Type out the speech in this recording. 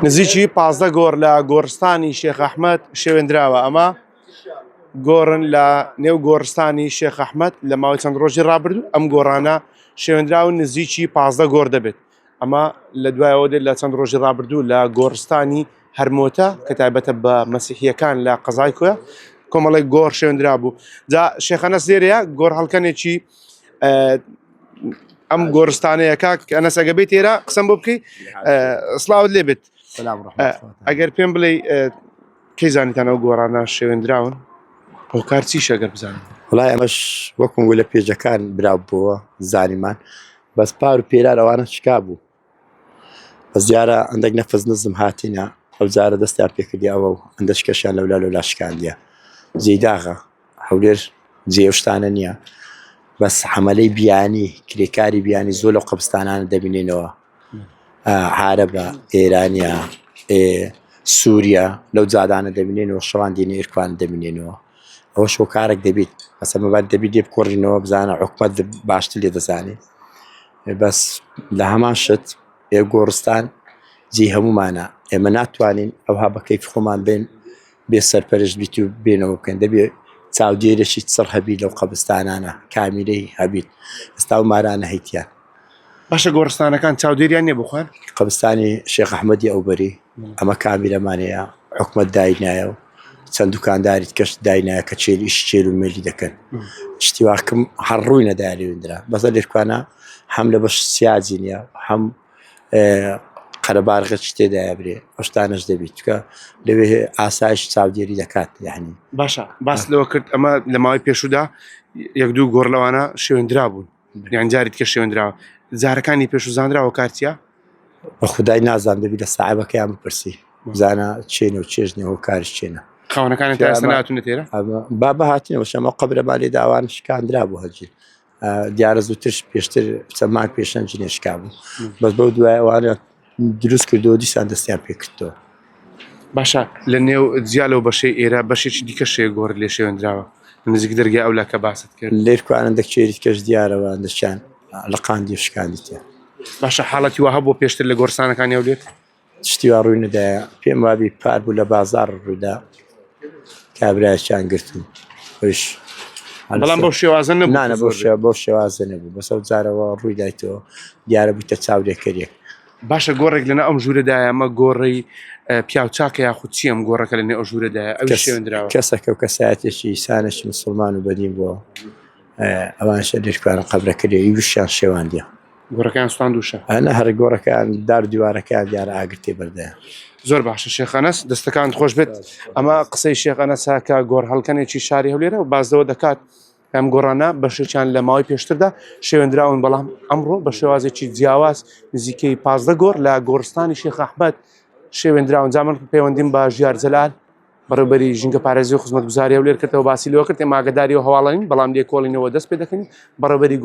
نزیکی 15 گۆڕ لە گۆڕستانی شێخ ئەحمەد شێوێندراوە ئەمە گۆڕن لە نێو گۆڕستانی شێخ ئەحمەد لە ماوەی چەند ڕۆژی ڕابردوو ئەم گۆڕانە شێوێندراون نزیکی 15 گۆڕ دەبێت ئەمە لە دوایەوە دێت لە چەند ڕۆژی ڕابردوو لە گۆڕستانی هەرمۆتە کە تایبەتە بە مەسیحیەکان لە قەزای کۆیە کۆمەڵێک گۆڕ شێوێندرا بوو جا شێخەنەس لێرەیە گۆڕ هەڵکەنێکی ئەم گۆڕستانەیە کاک ئەنەس ئەگە بێت ئێرە قسەم بۆ بکەی سڵاوت لێ بێت ئەگەر پێم بڵێ کەی زانیتان ئەو گۆڕانە شێوێندراون هۆکار چیشە گەر بزانم وڵای ئەمەش وەکم لە پێجەکان برا بووە زانیمان بەس پار و پێرار ئەوانە شکا بوو بەس دیارە ئەندێک نەفس نزم هاتینە ئەو جارە دەستیان پێکردی ئەوە و ئەندەش کەشیان لەولا لەولا شکاندیە جێی داغە هەولێر جێ ئەو شتانە نییە بەس حەمەلەی بیانی کرێکاری بیانی زۆر لەو قەبستانانە دەبینینەوە عارەبە ئێرانیا سووریا لەو جادانە دەبینینەوە شەوان دینی ئیرکوان دەبینینەوە ئەوە شۆکارێک دەبیت ئەسە مەبات دەبی لێ بکۆڕینەوە بزانە حکومەت باشتر لێ دەزانێت بەس لە هەمان شت ئێ گۆڕستان جێی هەموومانە ئێمە ناتوانین ئەوها بە کەیف خۆمان بێن بێ سەرپەرشت بیت و بێنەوە بکەن دەبێ چاودێرێکی چڕ هەبی لەو قەبستانانە کامیرەی هەبیت ئێستا و مارانە هەیتیان باشە گۆڕستانەکان چاودێریان نییە بخوان قەبستانی شێخ ئەحمەدی ئەوبەری ئەمە کامیرەمان هەیە حکومەت داینایە و چەند دوکانداری کەش داینایە کە چێل ئیش چێل و مێلی دەکەن شتی واکم هەر ڕووی نەدایە لێویندرا بەسە لێرکوانە هەم لە بەش سیاجی نییە هەم قەرەبارغە چ تێدایە برێ ئەو شتانەش دەبیت چکە لەوێ ئاسایش چاودێری دەکات یعنی باشە باس لەوە کرد ئەمە لە ماوەی پێشودا یەک دوو گۆڕ لەوانە شوێندرا بوون یان جاری دیکە شێوێندراوە جارەکانی پێشوو زانراوە کار چیە؟ بە خودای نازان دەبی لە ساحێبەکەیان بپرسی بزانە چێنە و چێژنە هۆکارش چێنە خاونەکانی تا ئێستا ناتونە تێرە با بەهاتینەوە شەمە قەبرەمان لێ داوان شکاندرا بوو هەجی دیارە زووترش پێشتر چەند مانگ پێشەن جنێ شکا بوو بەس بەو دوای ئەوانە دروست کردەوە دیسان دەستیان پێکردەوە. باشە لە نێو جیا لەو بەشەی ئێرە بەشێکی دیکە شێ گۆڕ لێ شێوێندراوە نزیک دەرگای ئەولا کە باست کرد. لێرکوانە دە کێریت کەش دیارەوە دەچیان لەقاندی و شکاندی تێ. باشە حاڵەتی وا هەبووە پێشتر لە گۆڕستانەکانی هەولێر؟ شتی وا ڕووی نەدایە پێم وابی پار بوو لە بازاڕ ڕوویدا کابرایەکیان گرت و ئەویش بەڵام بەو شێوازە نەبوو نانە بەو شێوە بەو شێوازە نەبوو بەس ئەو جارەوە ڕووی دایتەوە دیارە بوویتە چاولێکەریەک. باشە گۆڕێک لەناو ئەم ژوورەدایە ئەمە گۆڕی پیاو چاکە یاخود چی ئەم گۆڕەکە لە نێو ئەو ژوورەدایە ئەویش شێوێندراوە. کەسەکە و کەسایەتێکی ئینسانێکی مسوڵمان و بەدین بووە ئەوانیش لێرکوانە قەبرەکە لێ ئیوشیان شێواندیە. گۆڕەکەیان سوتاندووشە؟ ئەنا هەر گۆڕەکەیان دار و دیوارەکەیان دیارە ئاگر تێ بەردایە. زۆر باشە شێخ ئەنەس دەستەکانت خۆش بێت ئەمە قسەی شێخ ئەنەسە کە گۆڕ هەڵکەنێکی شاری هەولێرە و باس لەوە دەکات ئەم گۆڕانە بەشێکیان لە ماوەی پێشتردا شێوێندراون بەڵام ئەمڕۆ بە شێوازێکی جیاواز نزیکەی 15 گۆڕ لە گۆڕستانی شێخ ئەحمەد شێوێندراون جا من پەیوەندیم بە ژیار جەلال بەڕێوبەری ژینگە پارێزی و خزمەتگوزاری هەولێر کردەوە باسی لەوە کرد ئێمە ئاگاداری و هەواڵین بەڵام لێکۆڵینەوە دەست پێ دەکەین بەڕێوبەری